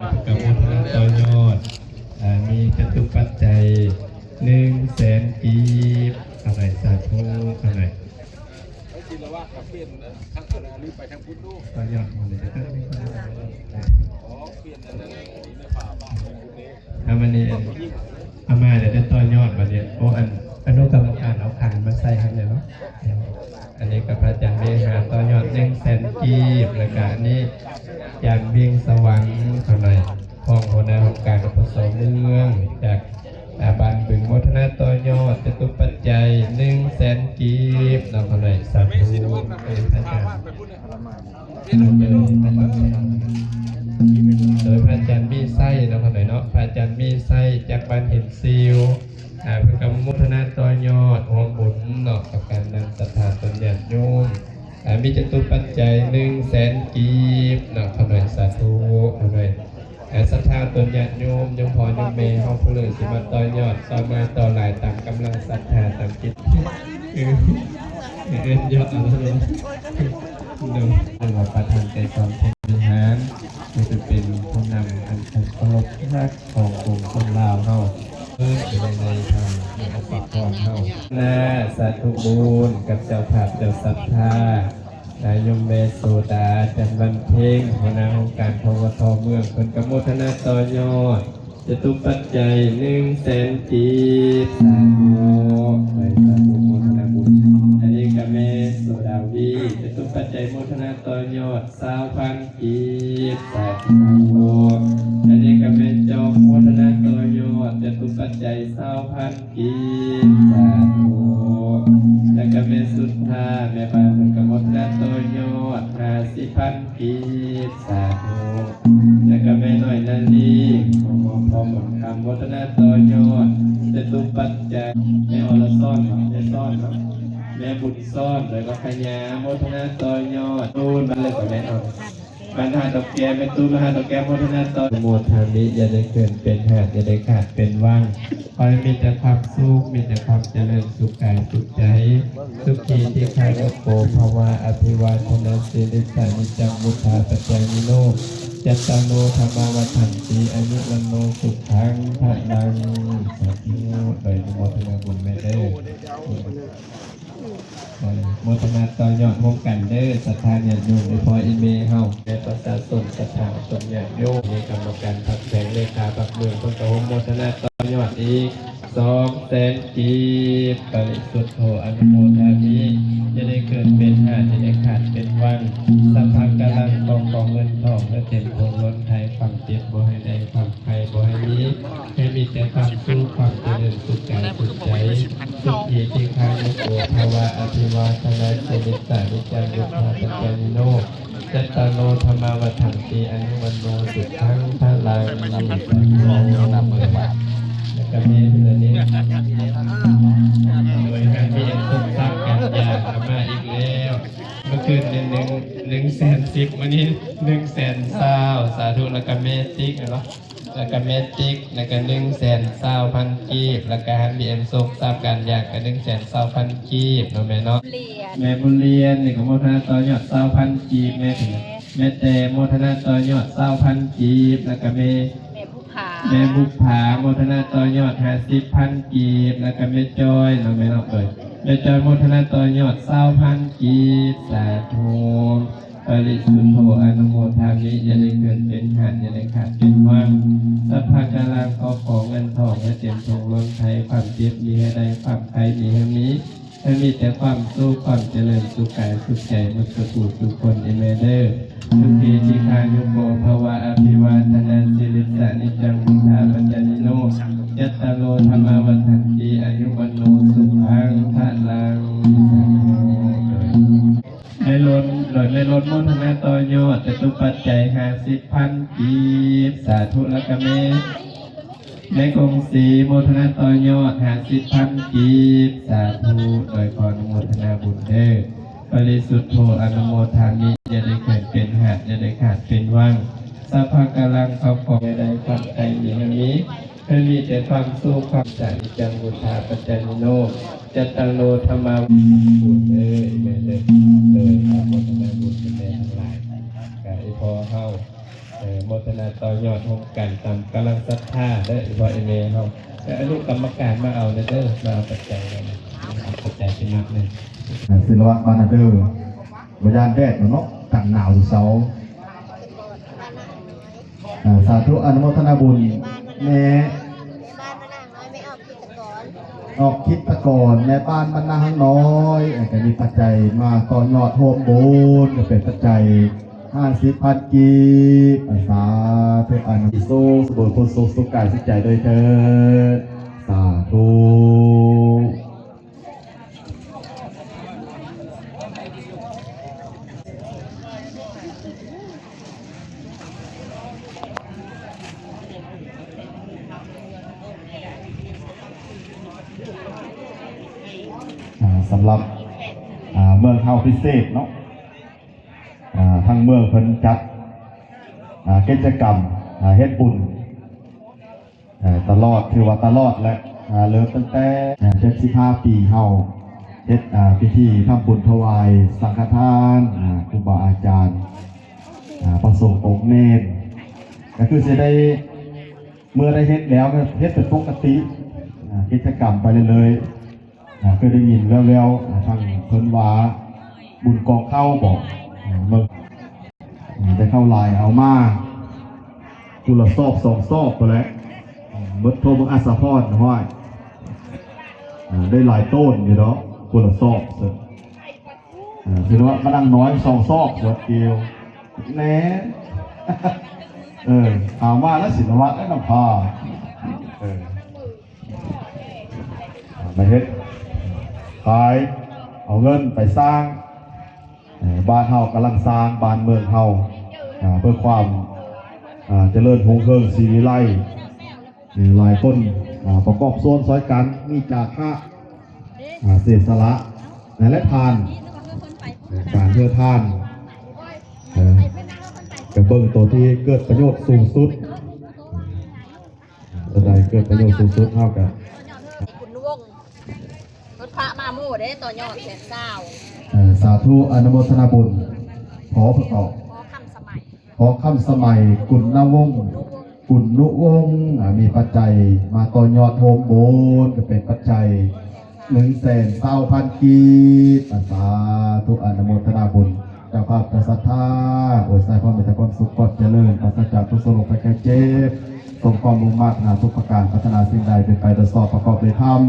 ກະໂມທະນາຕໍ່ຍອດ ເອີ ມີຈະຕຸປັດໄຈໜຶ່ງແສນກີບ ເທົ່າໃດ ສາທຸ ເທົ່າໃດ ຕໍ່ຍອດໝົດເລີຍ ເອົາມານີ້ ເອົາມາແລ້ວໄດ້ຕໍ່ຍອດບັດນີ້ ໂອ້ ອັນ ອະນຸກຳມະການເອົາຂັນມາໃສ່ຫັ້ນແຫຼະເນາະ. ອັນນີ້ກໍພະອາຈານເມຫາຕໍ່ຍອດໜຶ່ງແສນກີບ ແລ້ວກໍອັນນີ້ອາຈານວຽງສະຫວັງຂະນ້ອຍ ຮອງຫົວໜ້າຫ້ອງການ ປກສ ເມືອງ ຈາກ ອາ ບ້ານບຶງ ໂມທະນາຕໍ່ຍອດຈະຕຸປັດໄຈໜຶ່ງແສນກີບເນາະຂະນ້ອຍ ສາທຸ ພະອາຈານ ໂດຍພະອາຈານມີໄຊເນາະຂະນ້ອຍເນາະ ພະອາຈານມີໄຊຈາກບ້ານເຫັນ ຊິວ ອາ ເພິ່ນກໍໂມທະນາຕໍ່ຍອດຮ່ວມບຸນເນາະ ກັບການນຳສັດທາຕົນຍາດໂຍມ ອາ ມີຈະຕຸປັດໄຈໜຶ່ງແສນກີບເນາະ ຂະນ້ອຍ ສາທຸ ຂະນ້ອຍ ອາ ສັດທາຕົນຍາດໂຍມ ໂຍມພໍ່ໂຍມແມ່ເຮົາຜູ້ເລີກຊິມາຕໍ່ຍອດ ຕໍ່ມາຕໍ່ຫຼາຍຕາມກຳລັງສັດທາຕາມຈິດ ເອີ ເອີ້ນຍອດເອົາເນາະ ໂດຍ ເອີ້ນວ່າປະທານໄກສອນ ພົມວິຫານ ເພື່ອຈະເປັນຜູ້ນຳອັນເຄົາລົບຮັກ ຂອງປວງຊົນລາວເຮົາ ເອີ ເປັນໃດທາງແມ່ອາພອນເຮົາ ນາສາທຸບຸນກັບເຈົ້າພາບເຈົ້າສັດທາ ນາໂຍມແມ່ໂສດາ ຈັນວັນເພັງ ຫົວໜ້າຫ້ອງການ ພວທ ເມືອງ ເພິ່ນກໍໂມທະນາຕໍ່ຍອດຈະຕຸປັດໄຈໜຶ່ງແສນກີບ ສາທຸ ໄດ້ສາທຸໂມທະນາບຸນ ອັນນີ້ກໍແມ່ໂສດາວີ ຈະຕຸປັດໄຈໂມທະນາຕໍ່ຍອດ ຊາວພັນ ກີບ ສາທຸ ອັນນີ້ກໍແມ່ນຈອມ ໂມທະນາຕໍ່ຍອດຈະຕຸປັດໄຈຊາວພັນກີບ ສາທຸ ແລ້ວກໍແມ່ສຸດທາ ແມ່ບ້ານເພິ່ນກໍໂມທະນາຕໍ່ຍອດຫ້າສິບພັນກີບ ສາທຸ ແລ້ວກໍແມ່ນ້ອຍນາລີ ຂອງ ຂອງບຸນຄຳ ໂມທະນາຕໍ່ຍອດຈະຕຸປັດໄຈ ແມ່ອລະສອນເນາະ ແມ່ສອນເນາະ ແມ່ບຸນ ສອນ ໂດຍວ່າຂະຫຍາ ໂມທະນາຕໍ່ຍອດ ຕູນ ມາເລີຍກໍແມ່ເອົາ ບັນຫາດອກແກ້ວ ແມ່ຕູນ ບັນຫາດອກແກ້ວ ໂມທະນາຕໍ່ ໂມທາມິ ຢ່າໄດ້ເກີນເປັນຫາດ ຢ່າໄດ້ຂາດເປັນວັງ ຂໍໃຫ້ມີແຕ່ຄວາມສຸກ ມີແຕ່ຄວາມຈະເລີນ ສຸກກາຍສຸກໃຈ ສຸຂີ ທີຄາຍຸໂກ ພະວະ ອະພິວາທະນາສີລິດສະ ນິຈຈັງ ວຸດທາປະຈາຍິໂນ ຈັດຕາໂລ ທຳມະວັດທັນຕິ ອາຍຸ ວັນໂນ ສຸຂັງ ພະລັງ ສາທຸ ໂດຍອະນຸໂມທະນາບຸນແມ່ເດີ. ໂມທະນາຕໍ່ຍອດຮ່ວມກັນເດີ ສັດທາຍາດໂຍມ ອີ່ພໍ່ອີ່ແມ່ເຮົາ ແລະ ປະຊາຊົນສັດທາຕົນຍາດໂຍມ ມີກຳມະການພັກແຂວງ ເລຂາພັກເມືອງ ເພິ່ນກໍຮ່ວມໂມທະນາຕໍ່ຍອດອີກສອງແສນກີບ ປະລິສຸດໂທ ອະນຸໂມທາມິ ຢ່າໄດ້ເກີດເປັນຫາດ ຢ່າໄດ້ຂາດເປັນວັງ ສັບພະກຳລັງ ເຂົ້າຂອງເງິນທອງ ໃຫ້ເຕັມຖົງລົ້ນໄຖ ຄວາມເຈັບບໍ່ໃຫ້ໄດ້ ຄວາມໄຂ້ບໍ່ໃຫ້ມີ ໃຫ້ມີແຕ່ຄວາມສຸກ ຄວາມຈະເລີນ ສຸກກາຍສຸກໃຈ ສຸຂີ ທີຄາຍຸໂກ ພະວະ ອະພິວາທະນາສີລິດສະ ນິຈຈັງ ວຸດທາປະຈາຍິໂນ ຈັດຕາໂລ ທຳມະວັດທັນຕິ ອາຍຸ ວັນໂນ ສຸຂັງ ພະລັງ ແລ້ວກໍມີເທື່ອນີ້ ໂດຍການມີອັນສົມສັກກັນຢາກເອົາມາອີກແລ້ວ ເມື່ອຄືນນີ້ໜຶ່ງ ໜຶ່ງແສນສິບ ມື້ນີ້ໜຶ່ງແສນຊາວ ສາທຸ ແລ້ວກໍແມ່ຕິກເນາະ ແລ້ວກະແມ່ຕິກ ແລ້ວກະໜຶ່ງແສນຊາວພັນກີບ ແລ້ວກະຮັກບີເອັມໂຊກຊາບການຢາກກະໜຶ່ງແສນຊາວພັນກີບເນາະແມ່ເນາະ ແມ່ບຸນລຽນ ແມ່ບຸນລຽນນີ້ກະໂມທະນາຕໍ່ຍອດຊາວພັນກີບ ແມ່ ແມ່ແຕ່ໂມທະນາຕໍ່ຍອດຊາວພັນກີບ ແລ້ວກະແມ່ ແມ່ບຸບຜາ ແມ່ບຸບຜາໂມທະນາຕໍ່ຍອດຫ້າສິບພັນກີບ ແລ້ວກະແມ່ຈ້ອຍເນາະແມ່ເນາະ ເອີ ແມ່ຈ້ອຍໂມທະນາຕໍ່ຍອດຊາວພັນກີບ ສາທຸ. ປະລິສຸດໂທ ອະນຸໂມທາມິ ຢ່າໄດ້ເກີດເປັນຫາດ ຢ່າໄດ້ຂາດເປັນວັງ ສັບພະກຳລັງ ເຂົ້າຂອງເງິນທອງ ໃຫ້ເຕັມຖົງລົ້ນໄຖ ຄວາມເຈັບມີໃຫ້ໄດ້ ຄວາມໄຂ້ມີໃຫ້ມີ ໃຫ້ມີແຕ່ຄວາມສຸກ ຄວາມຈະເລີນ ສຸກກາຍສຸກໃຈ ໝົດສູ່ຜູ້ສູ່ຄົນ ອີແມ່ເດີ ສຸຂີ ທີຄາຍຸໂກ ພະວະ ອະພິວາທະນາສີລິດສະ ນິຈຈັງ ວຸດທາປະຈາຍິໂນ ຈັດຕາໂລ ທຳມະວັດທັນຕິ ອາຍຸ ວັນໂນ ສຸຂັງ ພະລັງ ສາທຸ. ແມ່ລົນ ໂດຍແມ່ລົນໂມທະນາຕໍ່ຍອດຈະຕຸປັດໄຈຫ້າສິບພັນກີບ ສາທຸ ແລ້ວກະແມ່ ແມ່ກົງສີໂມທະນາຕໍ່ຍອດຫ້າສິບພັນກີບ ສາທຸ ໂດຍຂໍອະນຸໂມທະນາບຸນເດີ ປະລິສຸດໂທ ອະນຸໂມທາມິ ຢ່າໄດ້ເກີດເປັນຫາດ ຢ່າໄດ້ຂາດເປັນວັງ ສັບພະກຳລັງ ເຂົ້າຂອງ ຢ່າໄດ້ຄວາມໄຄມີໃຫ້ມີ ໃຫ້ມີແຕ່ຄວາມສຸກ ຄວາມສະ ນິຈຈັງ ວຸດທາປະຈາຍິໂນ ຈັດຕາໂລ ທຳມະ ບຸນເດີ ແມ່ເດີ ເດີ ອະນຸໂມທະນາບຸນກັບແມ່ທັງຫຼາຍ ກະອີ່ພໍ່ເຮົາ ເອີ ໂມທະນາຕໍ່ຍອດຮ່ວມກັນຕາມກຳລັງສັດທາເດີ ອີພໍ່ອີແມ່ເຮົາ. ເອີ ອະນຸກຳມະການມາເອົາແດ່ເດີ ມາເອົາປັດໄຈ ເອົາປັດໄຈເປັນໜັກເລີຍ. ເອີ ສິລະວັດມານຳເດີ ບໍ່ຢ້ານແດດເນາະ ກັນໜາວເຊົາ. ເອີ ສາທຸ ອະນຸໂມທະນາບຸນແມ່ ອອກ ຄິດຕະກອນ ແມ່ບ້ານບ້ານນາຮັງນ້ອຍ ເອີ ກໍມີປັດໄຈມາຕໍ່ຍອດຮ່ວມບຸນ ກໍເປັນປັດໄຈຫ້າສິບພັນກີບ. ສາທຸ ອານຸໂມທະນາບຸນ ສຸກກາຍສຸກໃຈດ້ວຍເທີ້ນ. ສາທຸ. ອ່າ ສຳລັບ ອ່າ ເມືອງເຮົາພິເສດເນາະ ອ່າ ທາງເມືອງເພິ່ນຈັດ ອ່າ ກິດຈະກຳ ອ່າ ເຮັດບຸນ ເອີ ຕະຫຼອດ ຖືວ່າຕະຫຼອດແຫຼະ ເລີ່ມຕັ້ງແຕ່ ເຈັດສິບຫ້າປີ ເຮົາເຮັດ ເອີ ພິທີທຳບຸນຖວາຍສັງຄະທານ ເອີ ຄູບາອາຈານ ເອີ ພະສົງອົງເນນ ກໍຄືຊິໄດ້ ເມື່ອໄດ້ເຮັດແລ້ວກໍເຮັດເປັນປົກກະຕິ ເອີ ກິດຈະກຳໄປເລື້ອຍໆ. ອ່າ ເຄີຍໄດ້ຍິນແວ່ວໆ ອ່າ ທາງເພິ່ນວ່າບຸນກອງເຂົ້າບໍ ອ່າ ເບິ່ງ ອ່າ ໄດ້ເຂົ້າຫຼາຍ ເອົາມາຜູ້ລະສອບສອງສອບພຸ້ນແຫຼະ ເບິດໂທເບິ່ງອັດສະພອນ ຫ້ອຍ ອ່າ ໄດ້ຫຼາຍໂຕນຢູ່ດອກ ຜູ້ລະສອບ ເອີ ສິລະວັດມານັ່ງນ້ອຍສອງສອບ ເບິດດຽວ ແນ່ ເອີ ເອົາມາແລ້ວ ສິລະວັດ ແລະ ນຳພາ ເອີ. ມາເຮັດ ຂາຍ ເອົາເງິນໄປສ້າງ ເອີ ບ້ານເຮົາກຳລັງສ້າງບ້ານເມືອງເຮົາ ເອີ ເພື່ອຄວາມ ເອີ ຈະເລີນຮຸ່ງເຮືອງສີວິໄລ ເອີ ຫຼາຍຄົນ ເອີ ປະກອບສ່ວນຊ່ອຍກັນ ມີຈາຄະ ເອີ ເສຍສະຫຼະ ແລະ ທານ ເອີ ການເພື່ອທານ ເອີ ກະເບິ່ງໂຕທີ່ເກີດປະໂຫຍດສູງສຸດ. ຕົວໃດເກີດປະໂຫຍດສູງສຸດ ເຮົາກະ ຄຸນວົງ ເພິ່ນພະມາໝູ່ເດ້ ຕໍ່ຍອດແສນຊາວ. ເອີ ສາທຸ ອະນຸໂມທະນາບຸນ ພໍເພິ່ນອອກ ພໍຄຳສະໄໝ ພໍຄຳສະໄໝ ກຸນນະວົງ ກຸນນຸວົງ ອ່າ ມີປັດໄຈມາຕໍ່ຍອດໂຮມບຸນ ກໍເປັນປັດໄຈ ໜຶ່ງແສນຊາວພັນກີບ. ສາທຸ ອະນຸໂມທະນາບຸນ ເຈົ້າພາບເຈົ້າສັດທາ ອວຍໄຊພອນມີແຕ່ຄວາມສຸກຄວາມຈະເລີນ ປາສະຈາກທຸກໂສໂລກໄພໄຂ້ເຈັບ ສົມຄວາມມຸ່ງມາດ ປາດຖະໜາທຸກປະການ ປາດຖະໜາສິ່ງໃດເປັນໄປໂດຍຊອບປະກອບໂດຍທຳ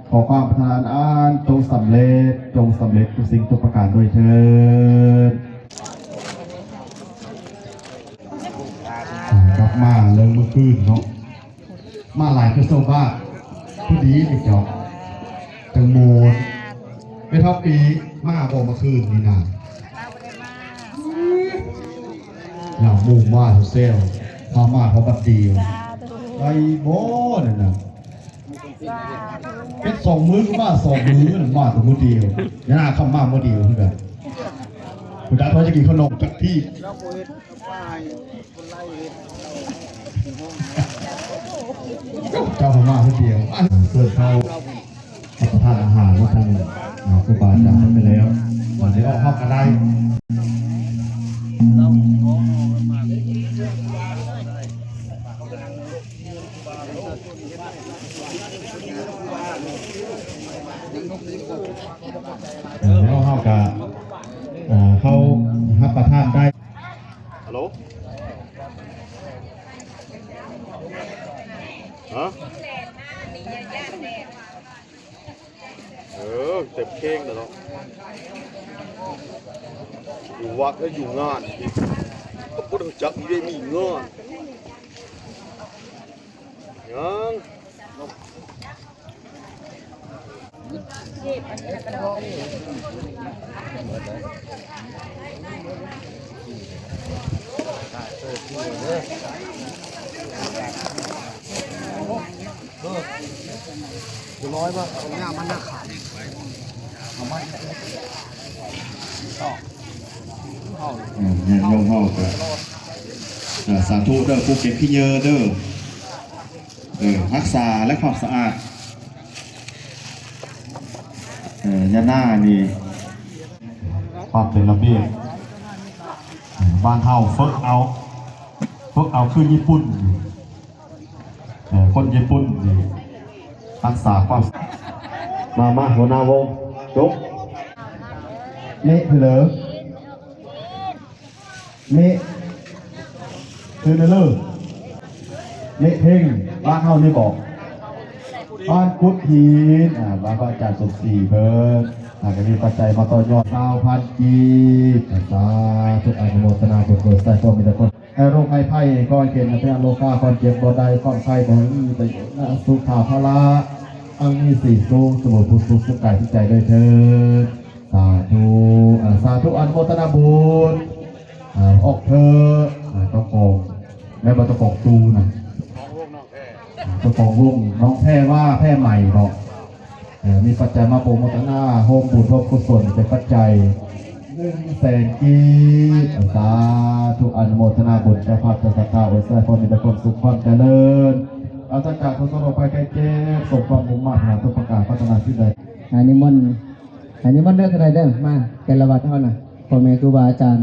ຂໍຄວາມປາດຖະໜາອັນອັນ ຈົ່ງສຳເລັດ ຈົ່ງສຳເລັດທຸກສິ່ງທຸກປະການດ້ວຍເທີ້ນ. ອ່າ ກັບມາເລື່ອງມື້ຄືນເນາະ ມາຫຼາຍຄືຊາວບາດ ພໍດີໄປຈອກ ຈັ່ງໂມນ ແມ່ເຖົ້າປີມາບໍ່ມື້ຄືນນີ້ນະ? ມາບໍ່ໄດ້ມາ ຍາມໝູ່ມາແຊວໆ ເຮົາມາເທົ່າບັດດຽວ ໄດ້ບໍ່ນັ້ນນະ? ເຮັດສອງມື້ກໍມາສອງມື້ ມາແຕ່ມື້ດຽວ ຍານາຄຳມາມື້ດຽວຄືກັນ ຜູ້ໃດພໍຈະກິນຂະໜົມຈັກທີ່ ເຈົ້າເຂົ້າມາຄົນດຽວ ເຊີນເຂົ້າຮັບປະທານອາຫານມາທາງ ອ່າ ຄູບາອາຈານໄປແລ້ວ ມາໄດ້ອອກເຮົາກໍໄດ້ ແລ້ວເຮົາກໍ ອ່າ ເຂົ້າຮັບປະທານໄດ້. ຮັລໂຫຼ ຮະ? ເອີ ເຕັມເຄັ່ງແລ້ວເນາະ ຢູ່ວັດແລະຢູ່ງານອີກ ກໍບໍ່ຮູ້ຈັກມີເວຍມີງານຫຍັງ. ເອີ ຍາດໂຍມເຮົາກໍ ເອີ ສາທຸເດີ ຜູ້ເກັບຂີ້ເຫຍື້ອເດີ. ເອີ ຮັກສາ ແລະ ຄວາມສະອາດ ເອີ ຍານານີ້ ຄວາມເປັນລະບຽບ ເອີ ບ້ານເຮົາຝຶກເອົາ ພວກເຮົາຄືຍີ່ປຸ່ນນີ້ ເອີ ຄົນຍີ່ປຸ່ນນີ້ຮັກສາຄວາມ ມາ ມາ ຫົວໜ້າວົງ ຈົບ ເມະ ຄືເລີ ເມະ ຄືເລີ ເມະເພັງ ບ້ານເຮົານີ້ບໍ ບ້ານກຸດຫີນ ອ່າ ບ້ານພະອາຈານສົມສີເພິ່ນ ອ່າ ກໍມີປັດໄຈມາຕໍ່ຍອດ ຊາວພັນກີບ ສາທຸ ອະນຸໂມທະນາບຸນ ໂດຍສາຍຄວາມມີແຕ່ຄວາມ ໃຫ້ໂລກໄພໄພ ຂໍໃຫ້ເປັນອະພະຍາໂລກາ ຄວາມເຈັບບໍ່ໄດ້ ຄວາມໄຂ້ບໍ່ມີ ແຕ່ຢູ່ນະສຸຂາພະລະ ອັງມີສີສຸ ສະເໝີພູນສຸກ ສຸກກາຍສຸກໃຈດ້ວຍເທີ້ນ ສາທຸ ອາ ສາທຸ ອະນຸໂມທະນາບຸນ ອາ ອອກເທີ້ນ ອາ ເຈົ້າຂອງ ແມ່ນບໍ່ ເຈົ້າຂອງຕູ້ນະ ເຈົ້າຂອງວົງ ນ້ອງແພວ່າ ແພໄໝເນາະ. ເອີ ມີປັດໄຈມາໂປຣໂມທະນາ ຮ່ວມບຸນຮ່ວມກຸສົນ ເປັນປັດໄຈໜຶ່ງແສນກີບ ສາທຸ ອະນຸໂມທະນາບຸນ ເຈົ້າພາບ ເຈົ້າສັດທາ ອວຍໄຊພອນ ມີແຕ່ຄວາມສຸກຄວາມຈະເລີນ ປາສະຈາກທຸກໂສກໂລກໄພໄຂ້ເຈັບ ສົມຄວາມມຸ່ງມາດ ປາຖະໜາທຸກປະການ ປາຖະໜາສິ່ງໃດ ໃຫ້ນິມົນ ໃຫ້ນິມົນເດີ ເທົ່າໃດເດີ ມາ ແຕ່ລະວັດເຮົານະ ພໍ່ແມ່ຄູບາອາຈານ